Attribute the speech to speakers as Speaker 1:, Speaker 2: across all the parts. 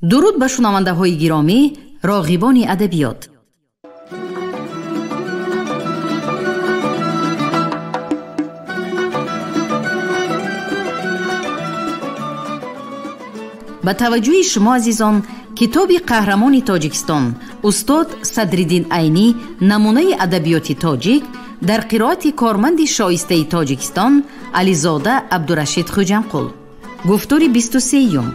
Speaker 1: Дуруд ба шунавандаҳои гиромӣ, роғибони адабиёт. Ба таваҷҷӯҳи шумо азизон, китоби қаҳрамони Тоҷикистон устод Садриддин Айнӣ намунаи адабиёти тоҷик дар қироати корманди шоистаи Тоҷикистон Ализода Абдурашид Хуҷамқул. Гуфтори 23-юм.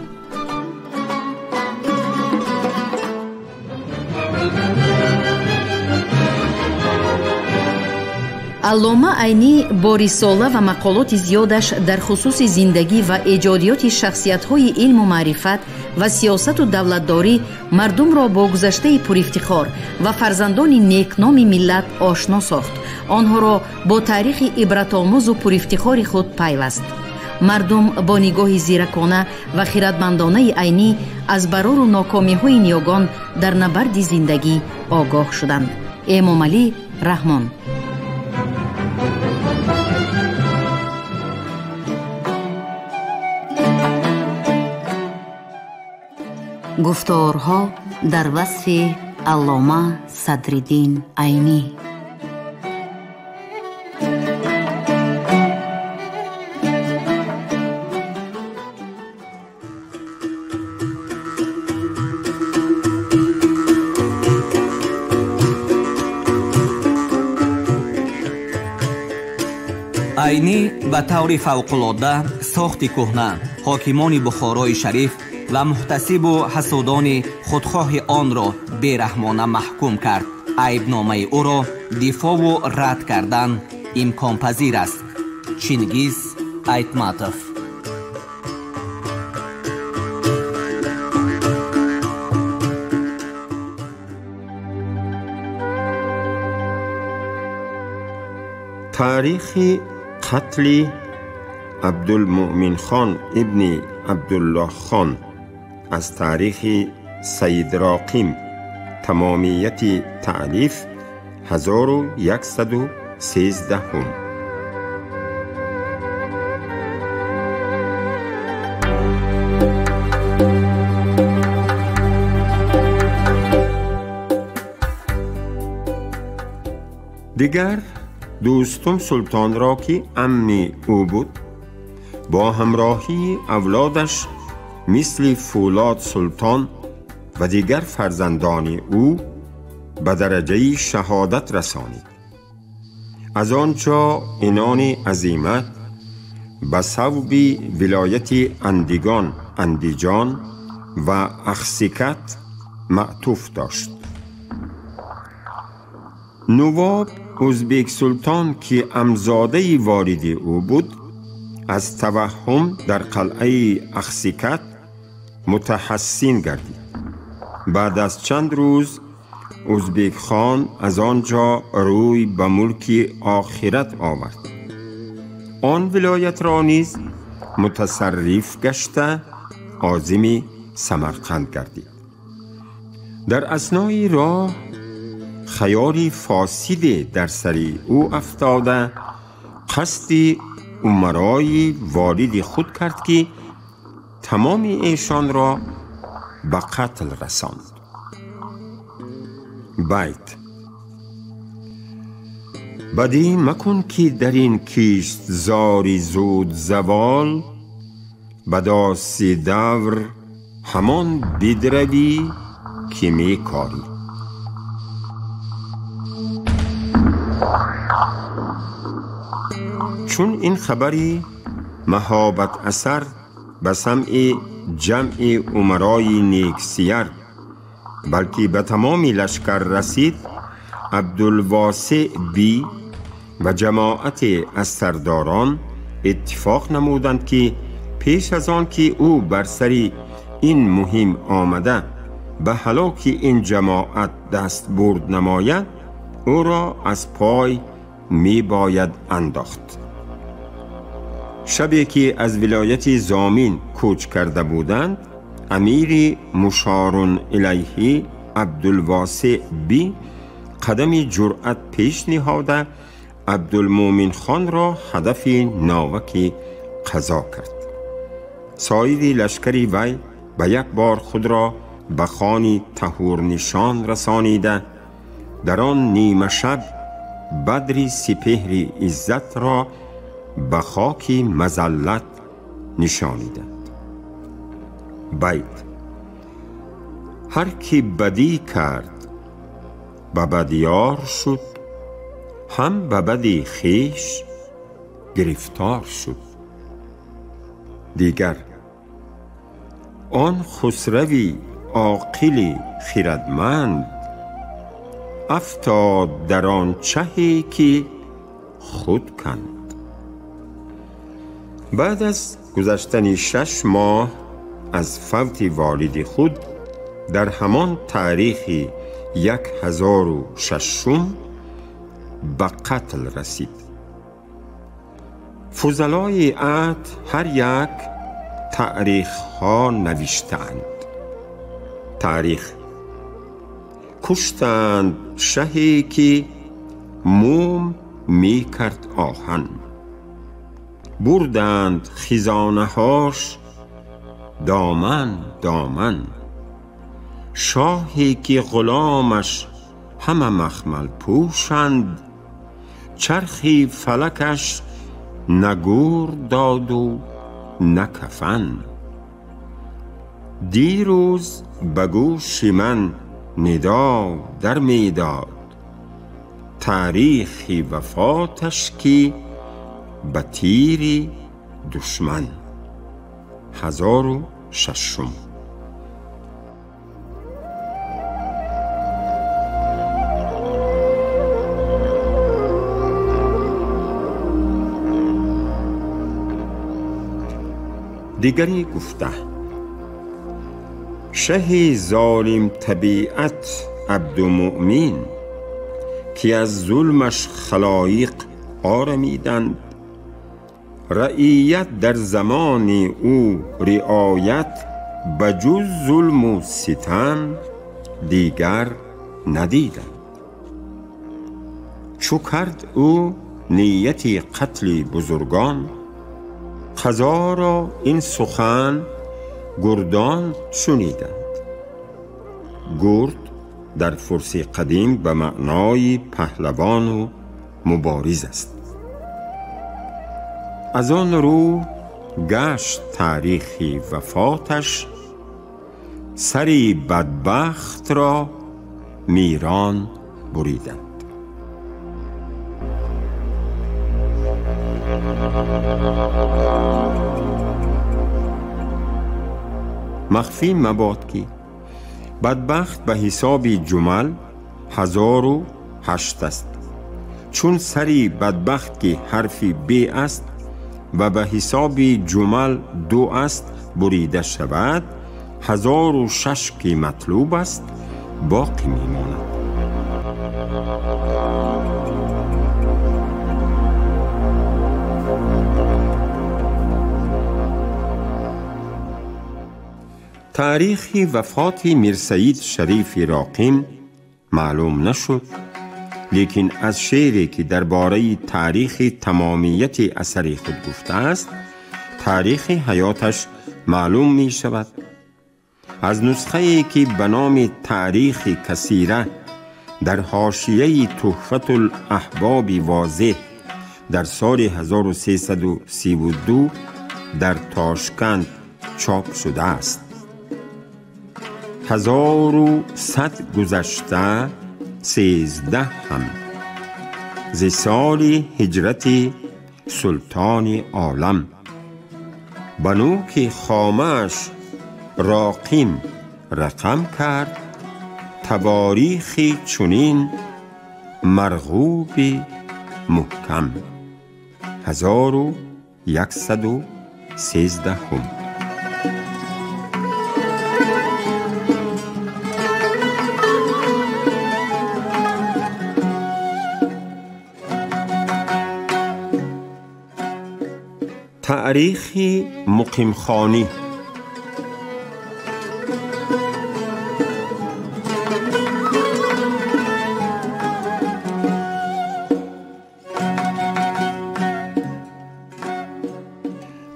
Speaker 1: Аллома Айнӣ бо рисола ва мақолоти зиёдаш дар хусуси зиндагӣ ва эҷодиёти шахсиятҳои илму маърифат ва сиёсату давлатдорӣ мардумро бо гузаштаи пурифтихор ва фарзандони некноми миллат ошно сохт, онҳоро бо таърихи ибратомӯзу пурифтихори худ пайваст. Мардум бо нигоҳи зиракона ва хиратмандонаи Айнӣ аз барору нокомиҳои ниёгон дар набарди зиндагӣ огоҳ шуданд. Эмомалӣ Раҳмон.
Speaker 2: Гуфторҳо дар васфи Аллома Садриддин Айнӣ.
Speaker 3: Айнӣ ба таври фавқулодда сохти кӯҳна, ҳокимони Бухорои шариф ва муҳтасибу ҳасудони худхоҳи онро бераҳмона маҳкум кард. Айбномаи ӯро дифоъву рад кардан имконпазир аст. Чингиз Айтматов.
Speaker 4: Таърихи қатли Абдулмуъминхон ибни Абдуллоҳхон аз таърихи Саид Роқим, тамомияти таълиф 1113. Дигар дӯстум султонро, ки амми ӯ буд, бо ҳамроҳии авлодаш мисли Фӯлод султон ва дигар фарзандони ӯ ба дараҷаи шаҳодат расонид. Аз он ҷо инони азимат ба савби вилояти Андигон, Андиҷон ва Ахсикат маътуф дошт. Нувоб Ӯзбек султон, ки амзодаи вориди ӯ буд, аз таваҳҳум дар қалъаи Ахсикат мутаҳассин гардид. Баъд аз чанд рӯз Ӯзбекхон аз он ҷо рӯй ба мулки охират овард. Он вилоятро низ мутасарриф гашта озими Самарқанд гардид. Дар аснои роҳ хаёли фосиде дар сари ӯ афтода, қасди умарои волиди худ кард, ки тамоми эшонро ба қатл расонд. Байт: бадӣ макун, ки дар ин киштзори зуд завол, ба доси давр ҳамон бидравӣ, ки мекорӣ. Чун ин хабари маҳобат асар ба самъи ҷамъи умарои нексияр, балки ба тамоми лашкар расид, Абдулвосеъ би ва ҷамоате аз сардорон иттифоқ намуданд, ки пеш аз он ки ӯ бар сари ин муҳим омада ба ҳалоки ин ҷамоат даст бурд намояд, ӯро аз пой мебояд андохт. Шабе ки аз вилояти Зомин кӯч карда буданд, амири мушорун илайҳи Абдулвосеъ би қадами ҷуръат пеш ниҳода Абдулмӯминхонро ҳадафи наваки қазо кард. Соири лашкари вай ба як бор худро ба хони таҳурнишон расонида, дар он нимашаб бадри сипеҳри иззатро ба хоки мазаллат нишониданд. Байт: ҳар ки бадӣ кард ба бадиёр шуд, ҳам ба бади хеш гирифтор шуд. Дигар он хусрави оқили хирадманд афтод дар он чаҳе ки худ канд. Баъд аз гузаштани 6 моҳ аз фавти волиди худ дар ҳамон таърихи 1006 ба қатл расид. Фузалои аҳд ҳар як таърихҳо навиштаанд. Таърих: куштанд шаҳе ки мум мекард оҳан, бурданд хизонаҳош доман доман, шоҳе ки ғуломаш ҳама махмал пӯшанд, чархи фалакаш на гӯр доду на кафан. Дирӯз ба гӯши ман нидо дар медод, таърихи вафоташ ки ба тири душман. 1006. Дигаре гуфта: шаҳи золим табиат Абдумӯъмин, ки аз зулмаш халоиқ орамиданд, раият дар замони ӯ риоят ба ҷуз зулму ситам дигар надиданд. Чу кард ӯ нияти қатли бузургон, қазоро ин сухан гурдон шуниданд. Гурд дар фурси қадим ба маънои паҳлавону мубориз аст. Аз он рӯ гашт таърихи вафоташ, сари бадбахтро мирон буриданд. Махфӣ мабод ки бадбахт ба ҳисоби ҷумал 1008 аст. Чун сари бадбахт ки ҳарфи б аст ва ба ҳисоби ҷумал 2 аст бурида шавад, 1006 ки матлуб аст боқӣ мемонад. Таърихи вафоти Мирсаид Шарифи Роқим маълум нашуд, лекин аз шеъре ки дар бораи таърихи тамомияти асари худ гуфтааст, таърихи ҳаёташ маълум мешавад. Аз нусхае ки ба номи Таърихи касира дар ҳошияи Туҳфатулаҳбоби возеҳ дар соли 1332 дар Тошканд чоп шудааст. 1100 гузашта 13 ҳам зи соли ҳиҷрати султони олам, ба нӯки хомааш Роқим рақам кард, таворихи чунин марғуби муҳкам. 1113. Таърихи муқимхонӣ.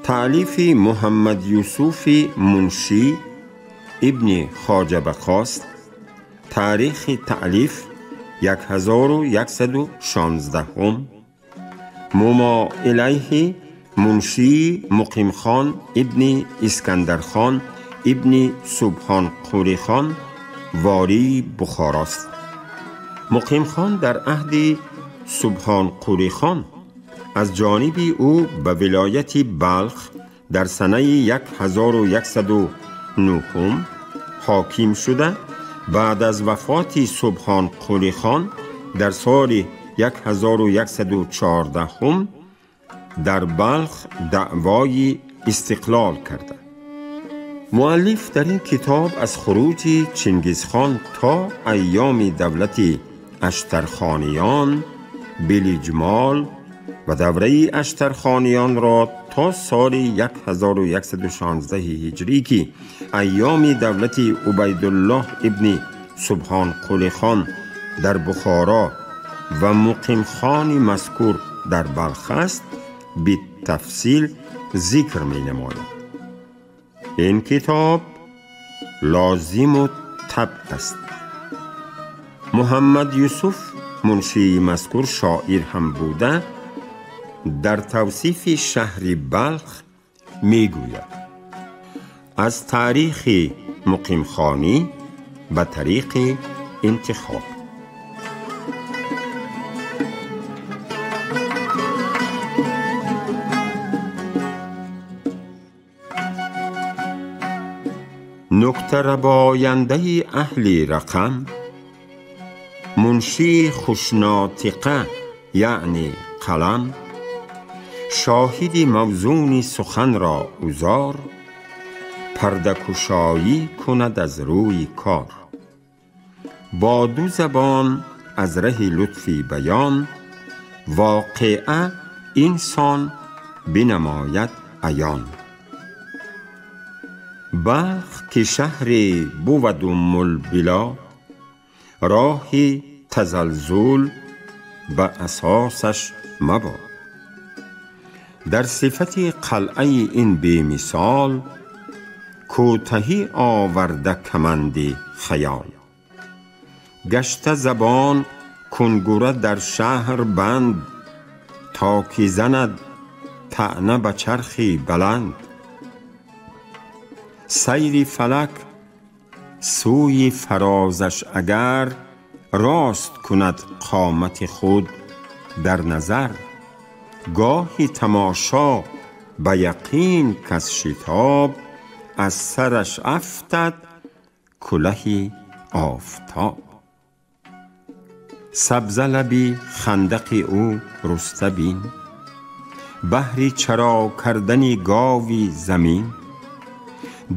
Speaker 4: Таълифи Муҳаммад Юсуфи Муншӣ ибни Хоҷа Бақост. Таърихи таълиф 1116. Мумо илайҳи муншии Муқимхон ибни Искандархон ибни Субҳон Қурихон, вории Бухорост. Муқимхон дар аҳди Субҳон Қурихон аз ҷониби ӯ ба вилояти Балх дар санаи 1109 ҳоким шуда, баъд аз вафоти Субҳон Қурихон дар соли 1114 дар Балх даъвои истиқлол карда. Муаллиф дар ин китоб аз хуруҷи Чингизхон то айёми давлати Аштархониён билиҷмол ва давраи Аштархониёнро то соли 1116 ҳиҷрӣ, ки айёми давлати Убайдуллоҳ ибни Субҳон Қулихон дар Бухоро ва Муқимхони мазкур дар Балх аст, битафсил зикр менамояд. Ин китоб лозиму табъ аст. Муҳаммад Юсуф муншии мазкур шоир ҳам буда, дар тавсифи шаҳри Балх мегӯяд: аз таърихи муқимхонӣ ба тариқи интихоб. Нуктарабояндаи аҳли рақам, муншии хушнотиқа, яъне қалам, шоҳиди мавзуни суханро узор, пардакушоӣ кунад аз рӯи кор. Бо ду забон аз раҳи лутфи баён, воқеа инсон бинамояд аён. Балх ки шаҳре бувад Уммулбило, роҳи тазалзул ба асосаш мабод. Дар сифати қалъаи ин бемисол, кӯтаҳӣ оварда каманди хаёл. Гашта забон кунгура дар шаҳр банд, то ки занад таъна ба чархи баланд. Сайри фалак сӯи фарозаш агар, рост кунад қомати худ дар назар. Гоҳи тамошо ба яқин кас шитоб, аз сараш афтад кулаҳи офтоб. Сабза лаби хандақи ӯ руста бин, баҳри чаро кардани гови замин.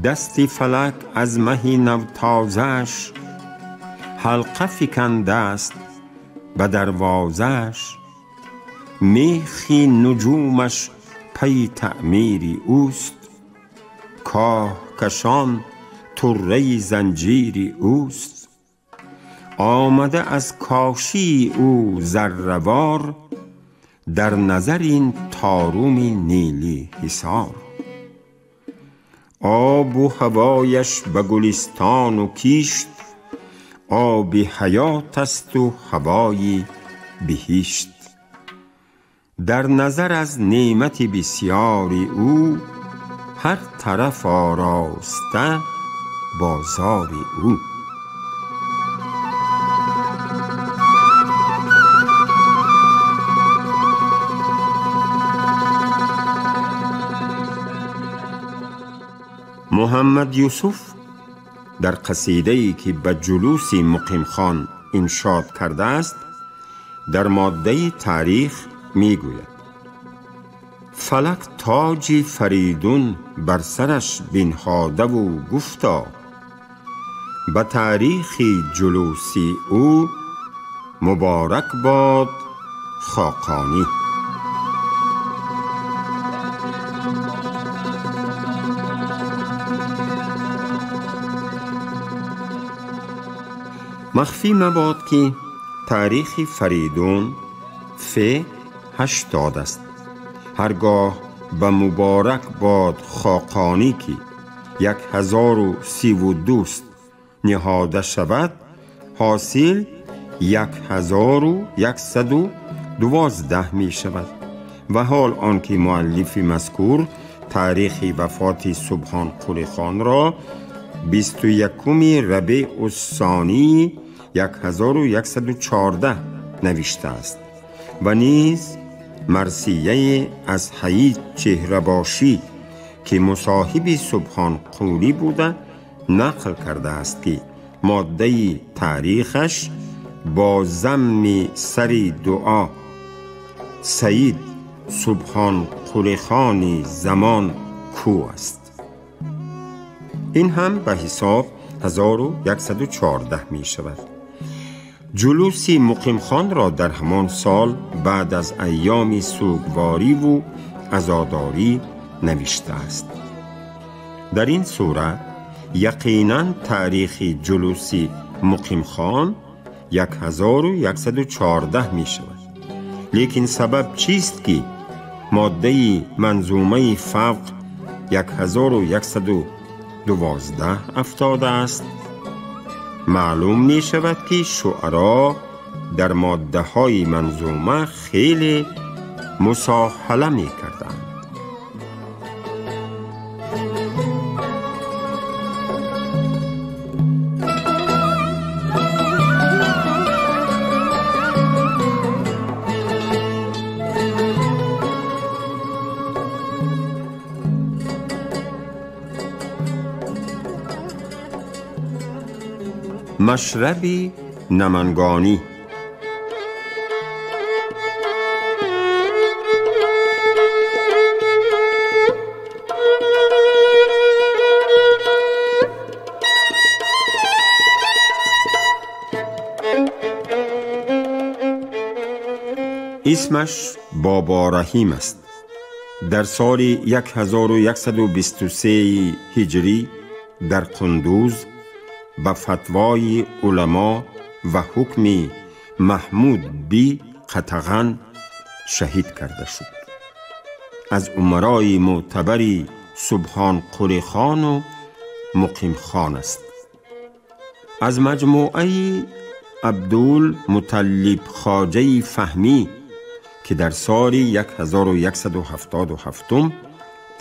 Speaker 4: Дасти фалак аз маҳи навтозааш ҳалқа фикандааст ба дарвозааш. Мехи нуҷумаш пайи таъмири ӯст, коҳкашон турраи занҷири ӯст. Омада аз кошии ӯ зарравор, дар назар ин торуми нили ҳисор. Обу ҳавояш ба гулистону кишт, оби ҳаёт асту ҳавои биҳишт. Дар назар аз неъмати бисёри ӯ, ҳар тараф ороста бозори ӯ. Муҳаммад Юсуф дар қасидае ки ба ҷулуси Муқимхон иншод кардааст, дар моддаи таърих мегӯяд: фалак тоҷи Фаридун бар сараш бинҳодаву гуфто, ба таърихи ҷулуси ӯ муборак бод хоқонӣ. Махфӣ мабод ки таърихи Фаридун ф 80 аст. Ҳаргоҳ ба муборак бод хоқонӣ, ки 1032 ниҳода шавад, ҳосил 1112 мешавад. Ва ҳол он ки муаллифи мазкур таърихи вафоти Субҳон Қулихонро 21 Рабеъ-ус-сонӣ 1114 навиштааст ва низ марсияе аз Ҳаид Чеҳрабошӣ ки мусоҳиби Субҳон Қулӣ буда нақл кардааст ки моддаи таърихаш бо замми сари дуо Саид Субҳон Қулихони замон ку аст. Ин ҳам ба ҳисоб 1114 мешавад. Ҷулуси Муқимхонро дар ҳамон сол баъд аз айёми сӯгвориву азодорӣ навиштааст. Дар ин сурат яқинан таърихи ҷулуси Муқимхон 1114 мешавад. Лекин сабаб чист ки моддаи манзумаи фавқ 1112 афтодааст? Маълум мешавад ки шуаро дар моддаҳои манзума хеле мусоҳала мекарданд. Машраби Наманганӣ. Исмаш Бобо Раҳим аст. Дар соли 1123 ҳиҷрӣ дар Қундуз ба фатвои уламо ва ҳукми Маҳмуд би Қатаған шаҳид карда шуд. Аз умарои мӯътабари Субҳон Қулихону Муқимхон аст. Аз маҷмӯаи Абдул Муталлиб Хоҷаи Фаҳмӣ ки дар соли 1177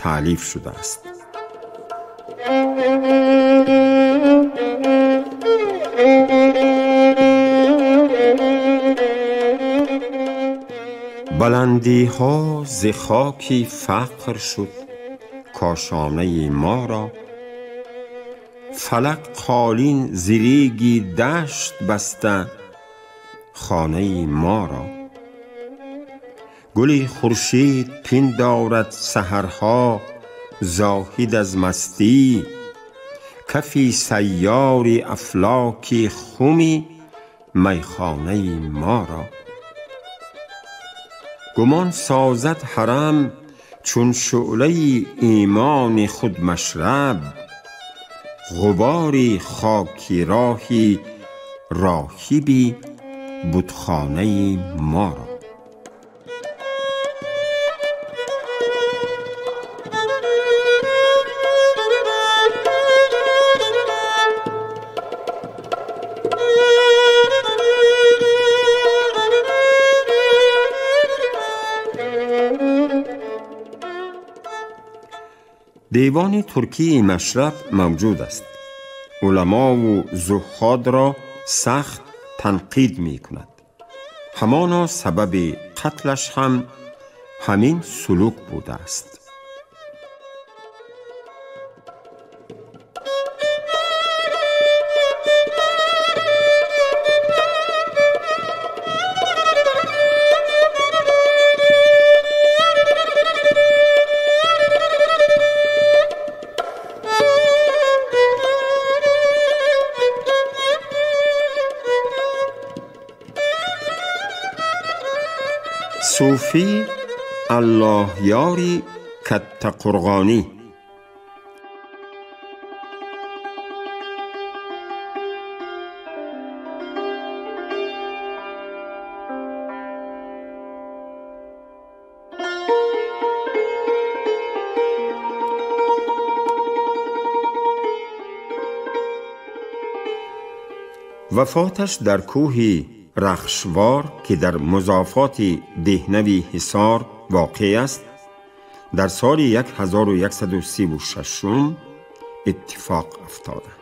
Speaker 4: таълиф шудааст. Баландиҳо зи хоки фақр шуд кошонаи моро, фалак қолин зи реги дашт баста хонаи моро. Гули хуршид пиндорад саҳарҳо зоҳид аз мастӣ, кафи сайёри афлоки хуми майхонаи моро. Гумон созад ҳарам чун шӯълаи имони худ машраб, ғубори хоки роҳи роҳиби бутхонаи моро. Девони туркии Машраб мавҷуд аст. Уламову зуҳҳодро сахт танқид мекунад. Ҳамоно сабаби қатлаш ҳам ҳамин сулук будааст. Суфӣ Аллоҳёри Каттақурғонӣ. Вафоташ дар кӯҳи Рахшвор, ки дар музофоти Деҳнави Ҳисор воқеъ аст, дар соли 1136 иттифоқ афтода.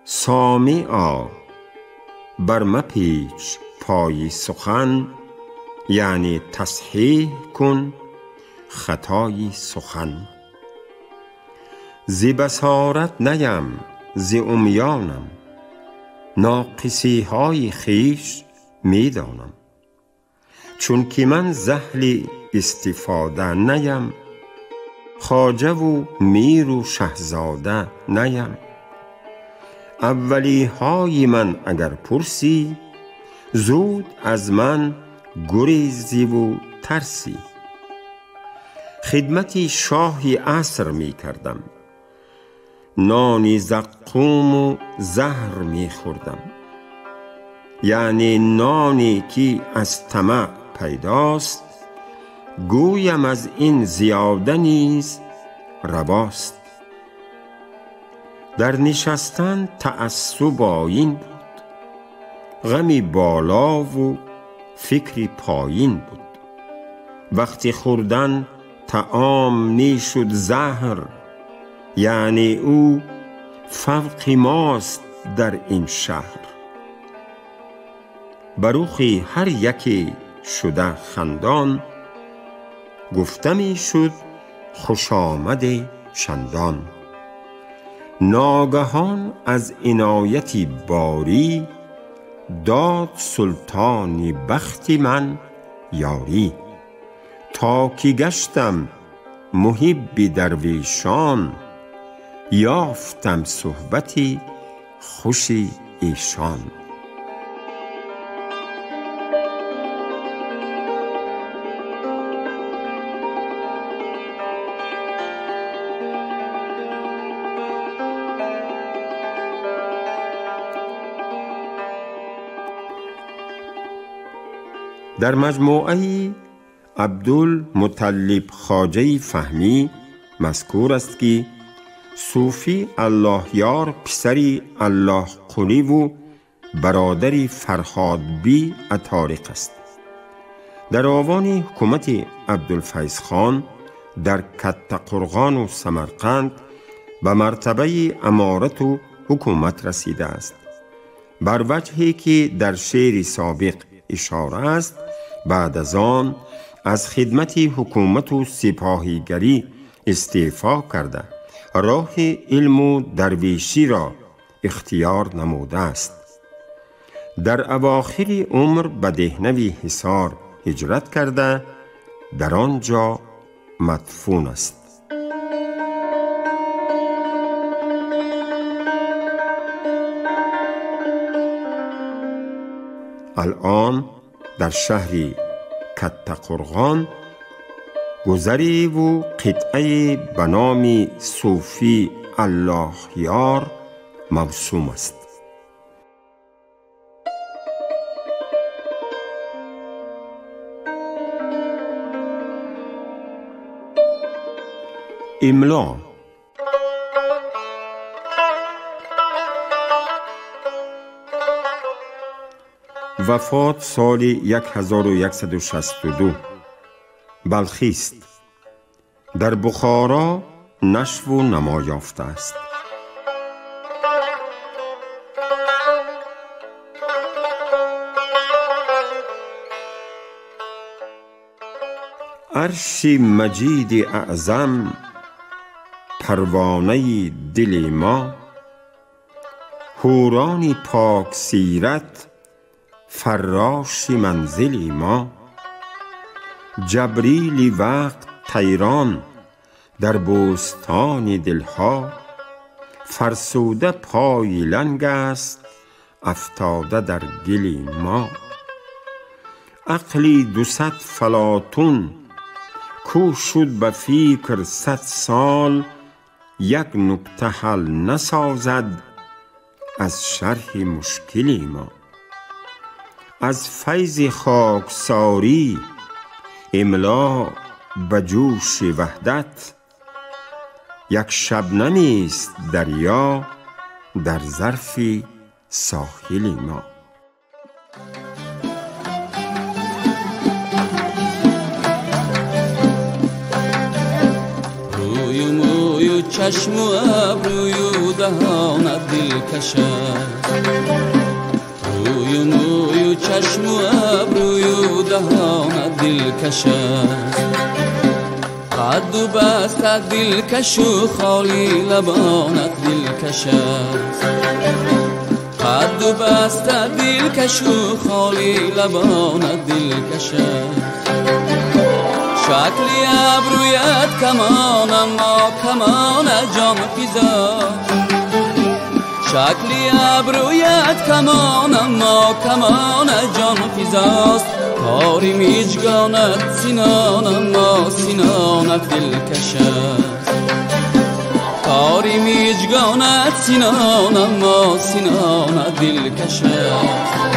Speaker 4: سامعا بر مپیچ پای سخن، یعنی تصحیح کن خطای سخن. ز بصارت نیم ز عمیانم، ناقصی های خویش می دانم. چون که من ز اهل استفاده نیم، خواجه و میر و شهزاده نیم. اولی های من اگر پرسی، زود از من گریزی و ترسی. خدمتی شاهی عصر می کردم، نانی زقوم و زهر می خوردم. یعنی نانی که از طمع پیداست، گویم از این زیاده نیز رواست. در نشستن تعصب آیین بود، غمی بالا و فکری پایین بود. وقتی خوردن طعام می شد زهر، یعنی او فوق ماست در این شهر. بروخی هر یکی شده خندان، گفته می شد خوش آمد چندان. ناگهان از عنایتی باری، داد سلطانی بخت من یاری. تا که گشتم محب درویشان، یافتم صحبتی خوش ایشان. در مجموعه عبدالمطلب خواجه فهمی مذکور است که صوفی الله یار پسری الله قلی و برادر فرهاد بی عطارق است. در آوان حکومت عبدالفیض خان در کتقرغان و سمرقند به مرتبه امارت و حکومت رسیده است. بر وجهی که در شعر سابق اشاره است، بعد از آن از خدمت حکومت و سپاهیگری استعفا کرده، راه علم و درویشی را اختیار نموده است. در اواخر عمر به دهنوی حصار هجرت کرده، در آنجا مدفون است. الان در شهر کتقرغان گذری و قطعه به نام صوفی الله یار موسوم است. املا. وفات سال 1162، بلخی است. در بخارا نشو و نما یافته است. عرش مجید اعظم پروانه دل ما، حوران پاک سیرت فراش منزل ما. جبریل وقت طیران در بوستان دلها، فرسوده پای لنگ است افتاده در گل ما. عقلی 200 فلاطون کو شد به فکر 100 سال، یک نکته حل نسازد از شرح مشکل ما. از فیض خاکساری املا به جوش وحدت، یک شبنمی است دریا در ظرف ساحل ما.
Speaker 5: روی و موی و چشم و ابروی و دهانت دلکش است، روی و موی و چشم و ابروی و دهانت دلکش است، قد و بستت دلکش و خالی لبانت دلکش است، قد و بستت دلکش و خالی لبانت دلکش است، شکلی ابرویت کمان اما کمان جان فزاست، شکلی ابرویت کمان اما کمان جان فزاست، کاری میجگانت سینان اما سینانت دلکش است، کاری میجگانت سینان اما سینانت دلکش است.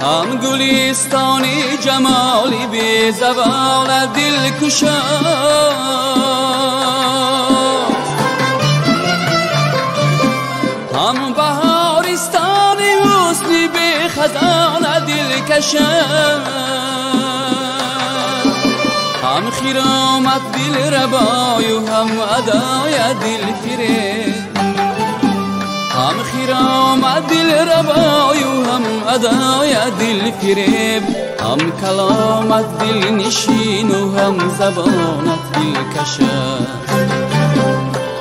Speaker 5: هم گلستانی جمالی بی زوال دل کشاست، هم بهارستانی حسنی بی خزان دل کشاست، هم خرامت دل ربای و هم ادای دل فریب، هم خرامت دل ربای و هم ادای دل فریب، هم کلامت دل نشین و هم زبانت دلکش است،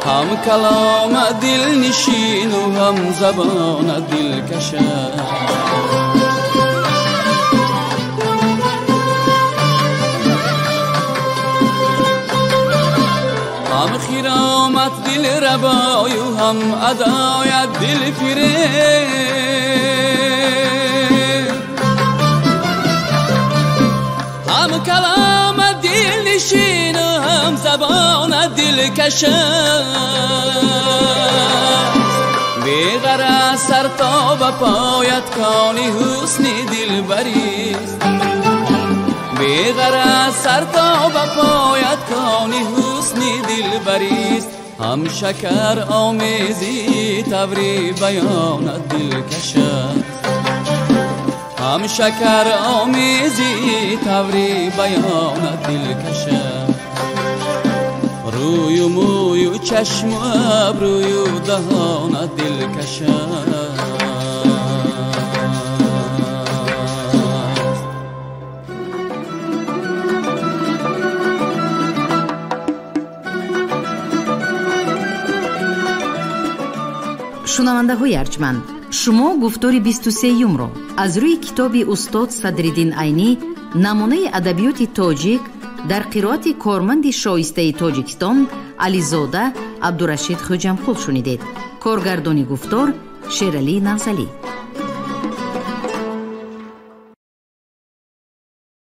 Speaker 5: هم کلامت دل نشین و هم زبانت دلکش است. هم خرامت دل ربای و هم ادای دل فریب، هم کلام دل نشین و هم زبان دل کش است، بی غرض سر تا به پایت کانی حسن دلبریست، بی غرض سر تا به پایت کانی حسن دلبریست، هم شکر آمیزی طوری بیانت دلکش است، هم شکر آمیزی طوری بیانت دلکش است، روی و موی و چشم و ابروی و دهانت دلکش است.
Speaker 1: Шунавандаҳои арҷманд, шумо гуфтори 23-юмро аз рӯи китоби устод Садриддин Айнӣ намунаи адабиёти тоҷик дар қироати корманди шоистаи Тоҷикистон Ализода Абдурашид Хӯҷамқул шунидед. Коргардони гуфтор Шералӣ Навзалӣ.